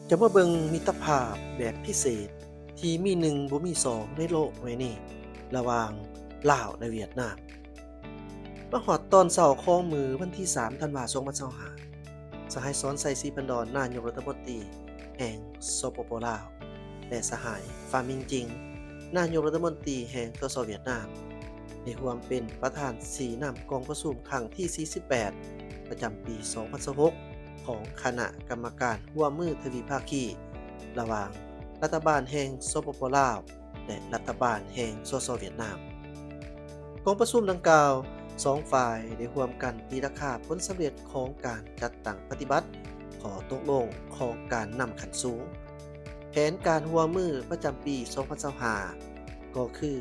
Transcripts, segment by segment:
ຈະມາເບິ່ງມິດຕະພາບແບບພິເສດທີ່ມີໜຶ່ງບໍ່ມີສອງໃນໂລກໃບນີ້ ລະຫວ່າງລາວ ແລະ ຫວຽດນາມ. ມາຮອດຕອນເຊົ້າຂອງມື້ວັນທີສາມ ທັນວາ ສອງພັນຊາວຫ້າ ສະຫາຍ ສອນໄຊ ສີພັນດອນ ນາຍົກລັດຖະມົນຕີແຫ່ງ ສປປ ລາວ ແລະ ສະຫາຍ ຟາມິງຈິງ ນາຍົກລັດຖະມົນຕີແຫ່ງ ສສ ຫວຽດນາມ ໄດ້ຮ່ວມເປັນປະທານຊີ້ນຳກອງປະຊຸມຄັ້ງທີ ສີ່ສິບແປດ ປະຈຳປີ ສອງພັນຊາວຫົກ ຂອງຄະນະກຳມະການຮ່ວມມືທະວີພາຄີ ລະຫວ່າງລັດຖະບານແຫ່ງ ສປປ ລາວ ແລະ ລັດຖະບານແຫ່ງ ສສ ຫວຽດນາມ. ກອງປະຊຸມດັ່ງກ່າວ ສອງຝ່າຍໄດ້ຮ່ວມກັນຕີລາຄາຜົນສຳເລັດຂອງການຈັດຕັ້ງປະຕິບັດຂໍ້ຕົກລົງຂອງການນຳຂັ້ນສູງ. ແຜນການຮ່ວມມືປະຈຳປີ ສອງພັນຊາວຫ້າ ກໍຄື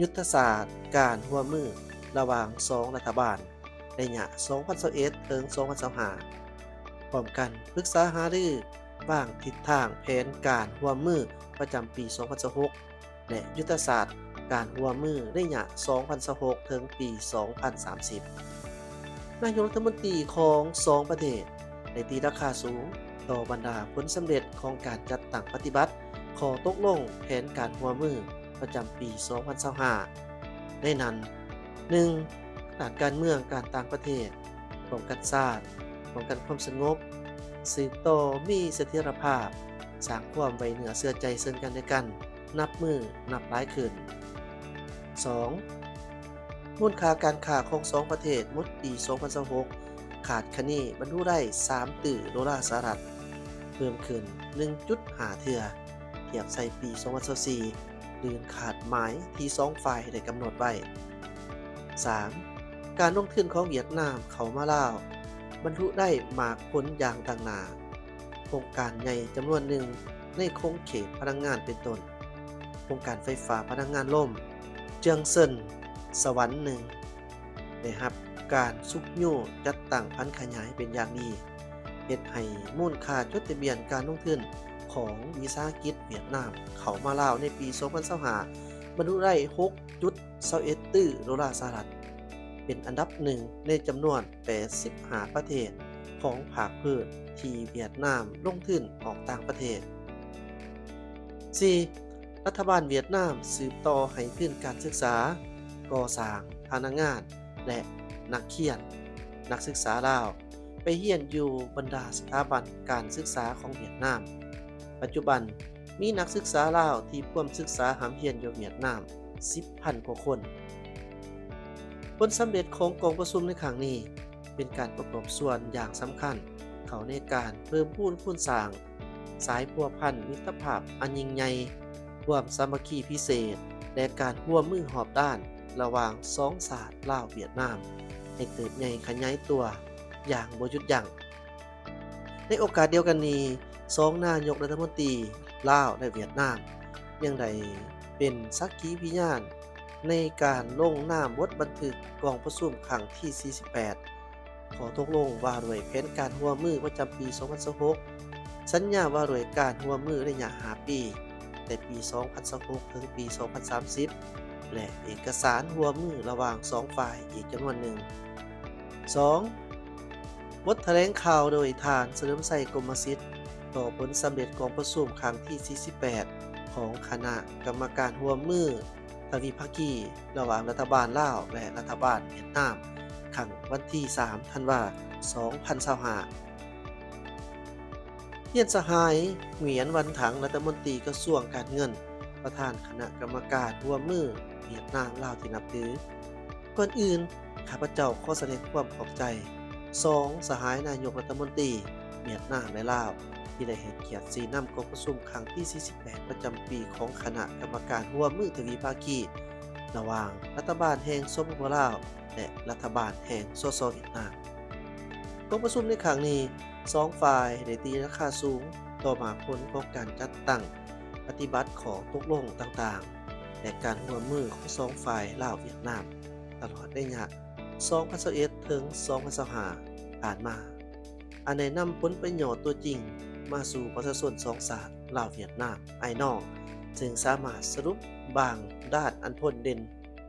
ຍຸດທະສາດການຮ່ວມມືລະຫວ່າງສອງລັດຖະບານ ໄລຍະ ສອງພັນຊາວເອັດ ເຖິງ ສອງພັນຊາວຫ້າ ພ້ອມກັນປຶກສາຫາລືວາງທິດທາງແຜນການຮ່ວມມືປະຈຳປີ ສອງພັນຊາວຫົກ ແລະ ຍຸດທະສາດການຮ່ວມມືໄລຍະ ສອງພັນຊາວຫົກ ເຖິງປີ ສອງພັນສາມສິບ. ນາຍົກລັດຖະມົນຕີຂອງສອງປະເທດໄດ້ຕີລາຄາສູງຕໍ່ບັນດາຜົນສຳເລັດຂອງການຈັດຕັ້ງປະຕິບັດຂໍ້ຕົກລົງແຜນການຮ່ວມມືປະຈຳປີ ສອງພັນຊາວຫ້າ ໃນນັ້ນ ໜຶ່ງ ດ້ານການເມືອງການຕ່າງປະເທດ, ປ້ອງກັນຊາດ, ປ້ອງກັນຄວາມສະຫງົບ, ສືບຕໍ່ມີສະຖຽນລະພາບ, ສ້າງຄວາມໄວ້ເນື້ອເຊື່ອໃຈເຊິ່ງກັນແລະກັນ ນັບມື້ນັບຫຼາຍຂຶ້ນ. ສອງ ມູນຄ່າການຄ້າຂອງສອງປະເທດໝົດປີ ສອງພັນຊາວຫົກ ຄາດຄະເນບັນລຸໄດ້ ສາມຕື້ໂດລາສະຫະລັດ, ເພີ່ມຂຶ້ນ ໜຶ່ງຈຸດຫ້າເທື່ອ ທຽບໃສ່ປີ ສອງພັນຊາວສີ່ ເກີນຄາດໝາຍທີ່ສອງຝ່າຍໄດ້ກຳນົດໄວ້. ສາມ ການລົງທຶນຂອງຫວຽດນາມເຂົ້າມາລາວ ບັນລຸໄດ້ໝາກຜົນຢ່າງຕັ້ງໜ້າ. ໂຄງການໃຫຍ່ຈຳນວນໜຶ່ງໃນຂົງເຂດພະລັງງານເປັນຕົ້ນ ໂຄງການໄຟຟ້າພະລັງງານລົມ ເຈືອງເຊິນ ສະຫວັນໜຶ່ງ ໄດ້ຮັບການຊຸກຍູ້ຈັດຕັ້ງຜັນຂະຫຍາຍເປັນຢ່າງດີ, ເຮັດໃຫ້ມູນຄ່າຈົດທະບຽນການລົງທຶນຂອງວິສາຫະກິດຫວຽດນາມເຂົ້າມາລາວໃນປີ ສອງພັນຊາວຫ້າ ບັນລຸໄດ້ ຫົກຈຸດຊາວເອັດຕື້ໂດລາສະຫະລັດ, ເປັນອັນດັບໜຶ່ງໃນຈຳນວນ ແປດສິບຫ້າປະເທດຂອງພາກພື້ນທີ່ຫວຽດນາມລົງທຶນອອກຕ່າງປະເທດ. ສີ່ ລັດຖະບານຫວຽດນາມສືບຕໍ່ໃຫ້ທຶນການສຶກສາ, ກໍ່ສ້າງ, ພະນັກງານ ແລະ ນັກຮຽນ, ນັກສຶກສາລາວ ໄປຮຽນຢູ່ບັນດາສະຖາບັນການສຶກສາຂອງຫວຽດນາມ. ປັດຈຸບັນ ມີນັກສຶກສາລາວທີ່ພວມສຶກສາຮ່ຳຮຽນຢູ່ຫວຽດນາມ ສິບພັນກວ່າຄົນ. ຜົນສຳເລັດຂອງກອງປະຊຸມໃນຄັ້ງນີ້ ເປັນການປະກອບສ່ວນຢ່າງສຳຄັນເຂົ້າໃນການເພີ່ມພູນຄູນສ້າງສາຍພົວພັນມິດຕະພາບອັນຍິ່ງໃຫຍ່, ຄວາມສາມັກຄີພິເສດ ແລະ ການຮ່ວມມືຮອບດ້ານລະຫວ່າງສອງຊາດລາວ-ຫວຽດນາມ ໃຫ້ເຕີບໃຫຍ່ຂະຫຍາຍຕົວຢ່າງບໍ່ຢຸດຢັ້ງ. ໃນໂອກາດດຽວກັນນີ້, ສອງນາຍົກລັດຖະມົນຕີລາວ ແລະ ຫວຽດນາມ ຍັງໄດ້ເປັນສັກຂີພິຍານໃນການລົງນາມບົດບັນທຶກກອງປະຊຸມຄັ້ງທີ ສີ່ສິບແປດ ຂໍ້ຕົກລົງວ່າດ້ວຍແຜນການຮ່ວມມືປະຈຳປີ ສອງພັນຊາວຫົກ, ສັນຍາວ່າດ້ວຍການຮ່ວມມືໄລຍະຫ້າປີ, ແຕ່ປີ ສອງພັນຊາວຫົກ ເຖິງປີ ສອງພັນສາມສິບ ແລະ ເອກະສານຮ່ວມມືລະຫວ່າງສອງຝ່າຍອີກຈຳນວນໜຶ່ງ. ສອງ ບົດຖະແຫຼງຂ່າວໂດຍທ່ານ ສະເຫຼີມໄຊ ກົມມະສິດ ຕໍ່ຜົນສຳເລັດກອງປະຊຸມຄັ້ງທີ ສີ່ສິບແປດ ຂອງຄະນະກຳມະການຮ່ວມມືທະວີພາຄີ ລະຫວ່າງລັດຖະບານລາວ ແລະ ລັດຖະບານຫວຽດນາມ ຄັ້ງວັນທີ ສາມ ທັນວາ ສອງພັນຊາວຫ້າ. ຮຽນສະຫາຍ ຫງວຽນ ວັນຖັງ ລັດຖະມົນຕີກະຊວງການເງິນ ປະທານຄະນະກຳມະການຮ່ວມມືຫວຽດນາມ-ລາວທີ່ນັບຖື. ກ່ອນອື່ນ, ຂ້າພະເຈົ້າຂໍສະແດງຄວາມຂອບໃຈສອງສະຫາຍນາຍົກລັດຖະມົນຕີຫວຽດນາມ ແລະ ລາວ ທີ່ໄດ້ໃຫ້ກຽດຊີ້ນຳກອງປະຊຸມຄັ້ງທີ ສີ່ສິບແປດ ປະຈຳປີຂອງຄະນະກຳມະການຮ່ວມມືທະວີພາຄີລະຫວ່າງລັດຖະບານແຫ່ງ ສປປ ລາວ ແລະ ລັດຖະບານແຫ່ງ ສສ ຫວຽດນາມ. ກອງປະຊຸມໃນຄັ້ງນີ້ ສອງຝ່າຍໄດ້ຕີລາຄາສູງຕໍ່ໝາກຜົນຂອງການຈັດຕັ້ງປະຕິບັດຂໍ້ຕົກລົງຕ່າງໆ ແລະ ການຮ່ວມມືຂອງສອງຝ່າຍລາວ-ຫວຽດນາມ ຕະຫຼອດໄລຍະ ສອງພັນຊາວເອັດ ເຖິງ ສອງພັນຊາວຫ້າ ຜ່ານມາ, ອັນໄດ້ນຳຜົນປະໂຫຍດຕົວຈິງມາສູ່ປະຊາຊົນສອງຊາດ ລາວ-ຫວຽດນາມ ອ້າຍນ້ອງ, ເຊິ່ງສາມາດສະຫຼຸບບາງດ້ານອັນພົ້ນເດັ່ນ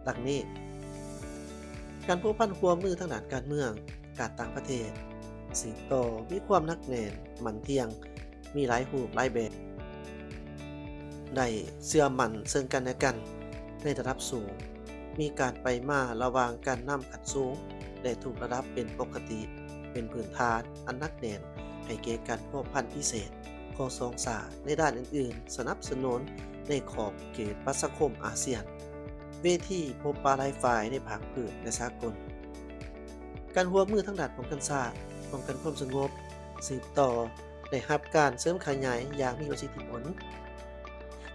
ດັ່ງນີ້: ການພົວພັນຮ່ວມມືທາງດ້ານການເມືອງ, ການຕ່າງປະເທດ ສືບຕໍ່ມີຄວາມໜັກແໜ້ນໝັ້ນທ່ຽງ ມີຫຼາຍຮູບຫຼາຍແບບ ໄດ້ເຊື່ອໝັ້ນເຊິ່ງກັນແລະກັນໃນລະດັບສູງ, ມີການໄປມາລະຫວ່າງການນຳຂັ້ນສູງ ແລະ ທຸກລະດັບເປັນປົກກະຕິ, ເປັນພື້ນຖານອັນໜັກແໜ້ນໃຫ້ແກ່ການພົວພັນພິເສດຂອງສອງຊາດໃນດ້ານອື່ນໆ, ສະໜັບສະໜູນໃນຂອບເຂດປະຊາຄົມອາຊຽນ, ເວທີພົບປະຫຼາຍຝ່າຍໃນພາກພື້ນ ແລະ ສາກົນ. ການຮ່ວມມືທາງດ້ານປ້ອງກັນຊາດ, ປ້ອງກັນຄວາມສະຫງົບ ສືບຕໍ່ ໄດ້ຮັບການເສີມຂະຫຍາຍຢ່າງມີປະສິດທິຜົນ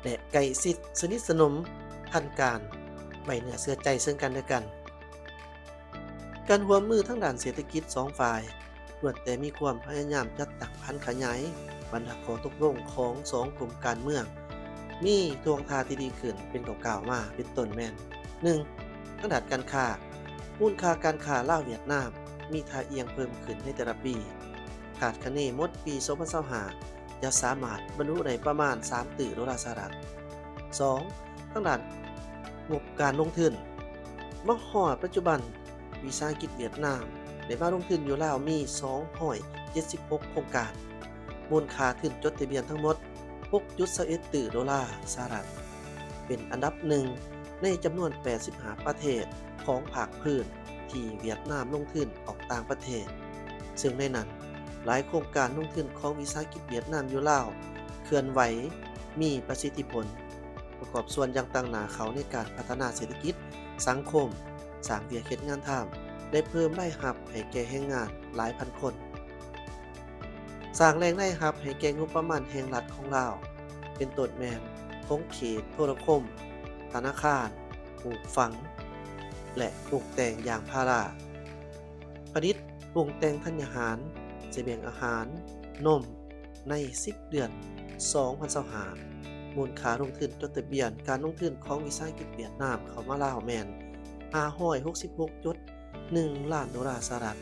ແລະ ໃກ້ຊິດສະໜິດສະໜົມທັນການ ໄວ້ເນື້ອເຊື່ອໃຈເຊິ່ງກັນແລະກັນ. ການຮ່ວມມືທາງດ້ານເສດຖະກິດສອງຝ່າຍ ລ້ວນແຕ່ມີຄວາມພະຍາຍາມຈັດຕັ້ງຜັນຂະຫຍາຍບັນດາຂໍ້ຕົກລົງຂອງສອງກົມການເມືອງ ມີທ່ວງທ່າທີ່ດີຂຶ້ນເປັນກ້າວໆມາ, ເປັນຕົ້ນແມ່ນ ໜຶ່ງ ທາງດ້ານການຄ້າ, ມູນຄ່າການຄ້າລາວ-ຫວຽດນາມມີທ່າອ່ຽງເພີ່ມຂຶ້ນໃນແຕ່ລະປີ. ຄາດຄະເນໝົດປີສອງພັນຊາວຫ້າ ຈະສາມາດບັນລຸໄດ້ປະມານສາມຕື້ໂດລາສະຫະລັດ. ສອງ ທາງດ້ານງົບການລົງທຶນ, ມາຮອດປັດຈຸບັນ ວິສາຫະກິດຫວຽດນາມໄດ້ມາລົງທຶນຢູ່ລາວມີສອງຮ້ອຍເຈັດສິບຫົກໂຄງການ, ມູນຄ່າທຶນຈົດທະບຽນທັງໝົດຫົກຈຸດຊາວເອັດຕື້ໂດລາສະຫະລັດ, ເປັນອັນດັບໜຶ່ງໃນຈຳນວນແປດສິບຫ້າປະເທດຂອງພາກພື້ນ ທີ່ຫວຽດນາມລົງທຶນອອກຕ່າງປະເທດ, ເຊິ່ງໃນນັ້ນ ຫຼາຍໂຄງການລົງທຶນຂອງວິສາຫະກິດຫວຽດນາມຢູ່ລາວເຄື່ອນໄຫວມີປະສິດທິຜົນ, ປະກອບສ່ວນຢ່າງຕັ້ງໜ້າເຂົ້າໃນການພັດທະນາເສດຖະກິດ, ສັງຄົມ, ສ້າງວຽກເຮັດງານທຳ ແລະ ເພີ່ມລາຍຮັບໃຫ້ແກ່ແຮງງານຫຼາຍພັນຄົນ. ສ້າງແຫຼ່ງລາຍຮັບໃຫ້ແກ່ງົບປະມານແຫ່ງລັດຂອງລາວ, ເປັນຕົ້ນແມ່ນຂົງເຂດໂທລະຄົມ, ທະນາຄານ, ປູກຝັງ ແລະ ປຸງແຕ່ງຢາງພາລາ, ຜະລິດປຸງແຕ່ງທັນຍາຫານ, ສະບຽງອາຫານ, ນົມ ໃນສິບເດືອນສອງພັນຊາວຫ້າ, ມູນຄ່າລົງທຶນຈົດທະບຽນການລົງທຶນຂອງວິສາຫະກິດຫວຽດນາມເຂົ້າມາລາວແມ່ນຫ້າຮ້ອຍຫົກສິບຫົກຈຸດ ໜຶ່ງລ້ານໂດລາສະຫະລັດ,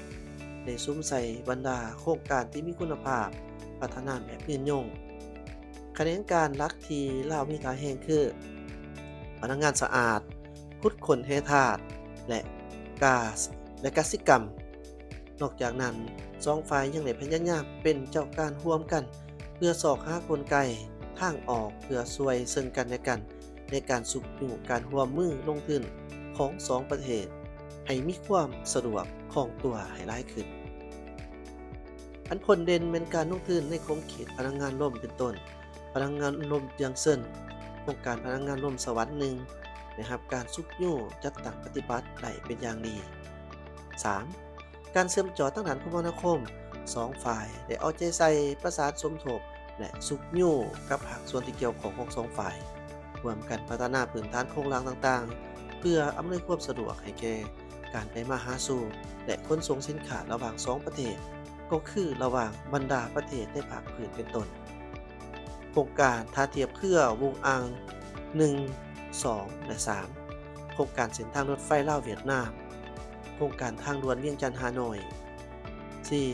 ໄດ້ສຸມໃສ່ບັນດາໂຄງການທີ່ມີຄຸນນະພາບ, ພັດທະນາແບບຍືນຍົງ. ຂະແໜງການຫຼັກທີ່ລາວມີທ່າແຮງຄື ພະລັງງານສະອາດ, ຂຸດຄົ້ນແຮ່ທາດ ແລະ ກາສ ແລະ ກະສິກຳ. ນອກຈາກນັ້ນ, ສອງຝ່າຍຍັງໄດ້ພະຍາຍາມເປັນເຈົ້າການຮ່ວມກັນ ເພື່ອຊອກຫາກົນໄກ, ທາງອອກ ເພື່ອຊ່ວຍເຊິ່ງກັນແລະກັນ ໃນການຊຸກຍູ້ການຮ່ວມມືລົງທຶນຂອງສອງປະເທດ ໃຫ້ມີຄວາມສະດວກຄ່ອງຕົວໃຫ້ຫຼາຍຂຶ້ນ. ອັນພົ້ນເດັ່ນແມ່ນການລົງທຶນໃນຂົງເຂດພະລັງງານລົມເປັນຕົ້ນ ພະລັງງານລົມຈຽງເຊິນ, ໂຄງການພະລັງງານລົມສະຫວັນໜຶ່ງ ໄດ້ຮັບການຊຸກຍູ້ຈັດຕັ້ງປະຕິບັດໄດ້ເປັນຢ່າງດີ. ສາມ ການເຊື່ອມຕໍ່ທາງດ້ານຄົມມະນາຄົມ, ສອງຝ່າຍໄດ້ເອົາໃຈໃສ່ປະສານສົມທົບ ແລະ ຊຸກຍູ້ກັບພາກສ່ວນທີ່ກ່ຽວຂ້ອງຂອງສອງຝ່າຍ, ຮ່ວມກັນພັດທະນາພື້ນຖານໂຄງລ່າງຕ່າງໆ ເພື່ອອຳນວຍຄວາມສະດວກໃຫ້ແກ່ການໄປມາຫາສູ່ ແລະ ຂົນສົ່ງສິນຄ້າລະຫວ່າງສອງປະເທດ, ກໍຄືລະຫວ່າງບັນດາປະເທດໃນພາກພື້ນເປັນຕົ້ນ ໂຄງການທ່າທຽບເຄືອວົງອ່າງໜຶ່ງ ສອງ ແລະ ສາມ, ໂຄງການເສັ້ນທາງລົດໄຟລາວ-ຫວຽດນາມ, ໂຄງການທາງດ່ວນວຽງຈັນ-ຮ່າໂນ້ຍ. ສີ່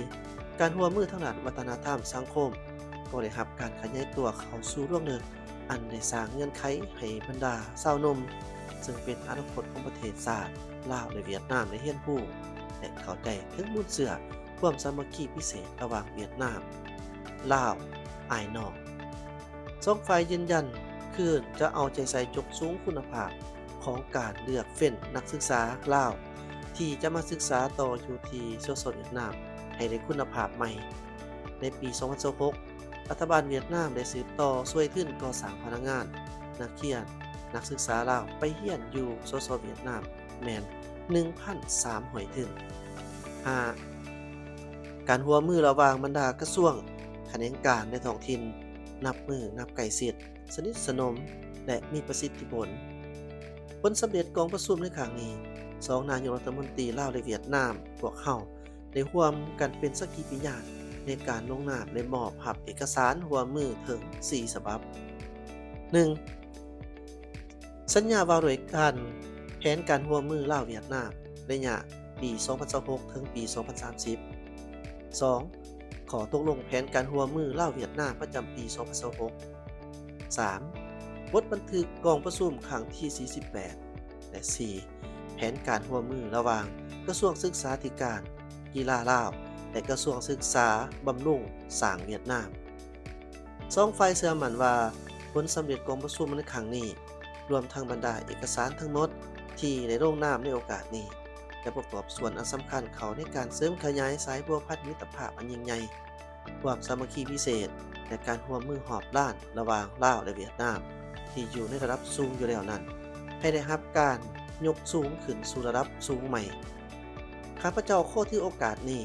ການຮ່ວມມືທາງດ້ານວັດທະນະທຳສັງຄົມ ກໍໄດ້ຮັບການຂະຫຍາຍຕົວເຂົ້າສູ່ລວງເລິກ ອັນໄດ້ສ້າງເງື່ອນໄຂໃຫ້ບັນດາຊາວໜຸ່ມ ເຊິ່ງເປັນອະນາຄົດຂອງປະເທດຊາດລາວ ແລະ ຫວຽດນາມ ໄດ້ຮຽນຮູ້ ແລະ ເຂົ້າໃຈເຖິງມູນເຊື້ອຄວາມສາມັກຄີພິເສດລະຫວ່າງຫວຽດນາມ ລາວ ອ້າຍນ້ອງ. ສອງຝ່າຍຢືນຢັນຄືນຈະເອົາໃຈໃສ່ຍົກສູງຄຸນນະພາບຂອງການເລືອກເຟັ້ນນັກສຶກສາລາວ ທີ່ຈະມາສຶກສາຕໍ່ຢູ່ທີ່ ສສ ຫວຽດນາມ ໃຫ້ໄດ້ຄຸນນະພາບໃໝ່. ໃນປີສອງພັນຊາວຫົກ ລັດຖະບານຫວຽດນາມໄດ້ສືບຕໍ່ຊ່ວຍທຶນກໍ່ສ້າງພະນັກງານ, ນັກຮຽນ, ນັກສຶກສາລາວໄປຮຽນຢູ່ ສສ ຫວຽດນາມ ແມ່ນໜຶ່ງພັນສາມຮ້ອຍທຶນ. ຫ້າ ການຮ່ວມມືລະຫວ່າງບັນດາກະຊວງ, ຂະແໜງການໃນທ້ອງຖິ່ນ ນັບມື້ນັບໃກ້ຊິດ, ສະໜິດສະໜົມ ແລະ ມີປະສິດທິຜົນ. ຜົນສຳເລັດກອງປະຊຸມໃນຄັ້ງນີ້, ສອງນາຍົກລັດຖະມົນຕີລາວ ແລະ ຫວຽດນາມ ພວກເຮົາ ໄດ້ຮ່ວມກັນເປັນສັກຂີພະຍານໃນການລົງນາມ ແລະ ມອບຮັບເອກະສານຮ່ວມມືເຖິງສີ່ສະບັບ. ໜຶ່ງ ສັນຍາວ່າດ້ວຍການ ແຜນການຮ່ວມມືລາວ-ຫວຽດນາມ ໄລຍະປີສອງພັນຊາວຫົກ ເຖິງປີສອງພັນສາມສິບ. ສອງ ຂໍ້ຕົກລົງແຜນການຮ່ວມມືລາວ-ຫວຽດນາມ ປະຈຳປີສອງພັນຊາວຫົກ. ສາມ ບົດບັນທຶກກອງປະຊຸມຄັ້ງທີສີ່ສິບແປດ ແລະ ສີ່ ແຜນການຮ່ວມມືລະຫວ່າງກະຊວງສຶກສາທິການ, ກິລາລາວ ແລະ ກະຊວງສຶກສາບຳລຸງສ້າງຫວຽດນາມ. ສອງຝ່າຍເຊື່ອໝັ້ນວ່າ ຜົນສຳເລັດກອງປະຊຸມໃນຄັ້ງນີ້ ລວມທັງບັນດາເອກະສານທັງໝົດທີ່ໄດ້ລົງນາມໃນໂອກາດນີ້ ຈະປະກອບສ່ວນອັນສຳຄັນເຂົ້າໃນການເສີມຂະຫຍາຍສາຍພົວພັນມິດຕະພາບອັນຍິ່ງໃຫຍ່, ຄວາມສາມັກຄີພິເສດ ແລະ ການຮ່ວມມືຮອບດ້ານລະຫວ່າງລາວ ແລະ ຫວຽດນາມ ທີ່ຢູ່ໃນລະດັບສູງຢູ່ແລ້ວນັ້ນ ໃຫ້ໄດ້ຮັບການຍົກສູງຂຶ້ນສູ່ລະດັບສູງໃໝ່. ຂ້າພະເຈົ້າຂໍຖືໂອກາດນີ້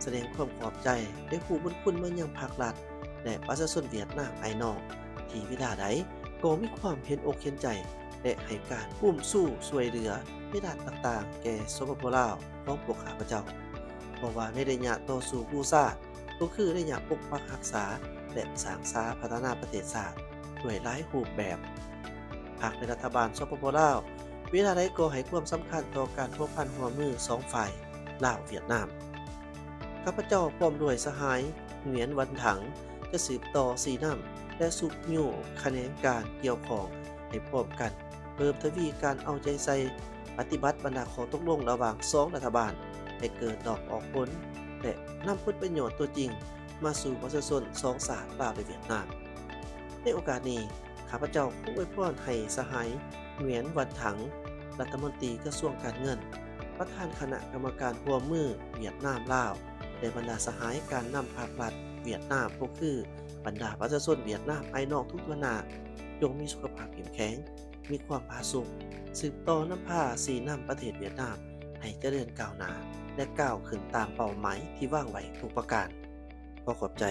ສະແດງຄວາມຂອບໃຈ ແລະ ຮູ້ບຸນຄຸນມາຍັງພັກລັດ ແລະ ປະຊາຊົນຫວຽດນາມອ້າຍນ້ອງ ທີ່ເວລາໃດກໍມີຄວາມເຫັນອົກເຫັນໃຈ ແລະ ໃຫ້ການອຸ້ມຊູຊ່ວຍເຫຼືອໃນດ້ານຕ່າງໆ ແກ່ ສປປ ລາວ ຂອງພວກຂ້າພະເຈົ້າ. ບໍ່ວ່າໃນໄລຍະຕໍ່ສູ້ກູ້ຊາດ, ກໍຄືໄລຍະປົກປັກຮັກສາ ແລະ ສ້າງສາພັດທະນາປະເທດຊາດດ້ວຍຫຼາຍຮູບແບບ. ພັກ ແລະ ລັດຖະບານ ສປປ ລາວ ເວລາໃດກໍໃຫ້ຄວາມສຳຄັນຕໍ່ການພົວພັນຮ່ວມມືສອງຝ່າຍ ລາວ-ຫວຽດນາມ. ຂ້າພະເຈົ້າພ້ອມດ້ວຍສະຫາຍ ຫງວຽນ ວັນຖັງ ຈະສືບຕໍ່ຊີ້ນຳ ແລະ ຊຸກຍູ້ຂະແໜງການກ່ຽວຂ້ອງໃຫ້ພ້ອມກັນ ເພີ່ມທະວີການເອົາໃຈໃສ່ປະຕິບັດບັນດາຂໍ້ຕົກລົງລະຫວ່າງສອງລັດຖະບານ ໃຫ້ເກີດດອກອອກຜົນ ແລະ ນຳຜົນປະໂຫຍດຕົວຈິງມາສູ່ປະຊາຊົນສອງຊາດ ລາວ ແລະ ຫວຽດນາມ. ໃນໂອກາດນີ້ ຂ້າພະເຈົ້າຂໍອວຍພອນໃຫ້ສະຫາຍ ຫງວຽນ ວັນຖັງ ລັດຖະມົນຕີກະຊວງການເງິນ, ປະທານຄະນະກຳມະການຮ່ວມມືຫວຽດນາມ-ລາວ ແລະ ບັນດາສະຫາຍການນຳພັກລັດຫວຽດນາມ ກໍຄືບັນດາປະຊາຊົນຫວຽດນາມອ້າຍນ້ອງທຸກທົ່ວໜ້າ ຈົ່ງມີສຸຂະພາບເຂັ້ມແຂງ, ມີຄວາມຜາສຸກ, ສືບຕໍ່ນຳພາຊີ້ນຳປະເທດຫວຽດນາມໃຫ້ຈະເລີນກ້າວໜ້າ ແລະ ກ້າວຂຶ້ນຕາມເປົ້າໝາຍທີ່ວາງໄວ້ທຸກປະການ. ຂໍຂອບໃຈ.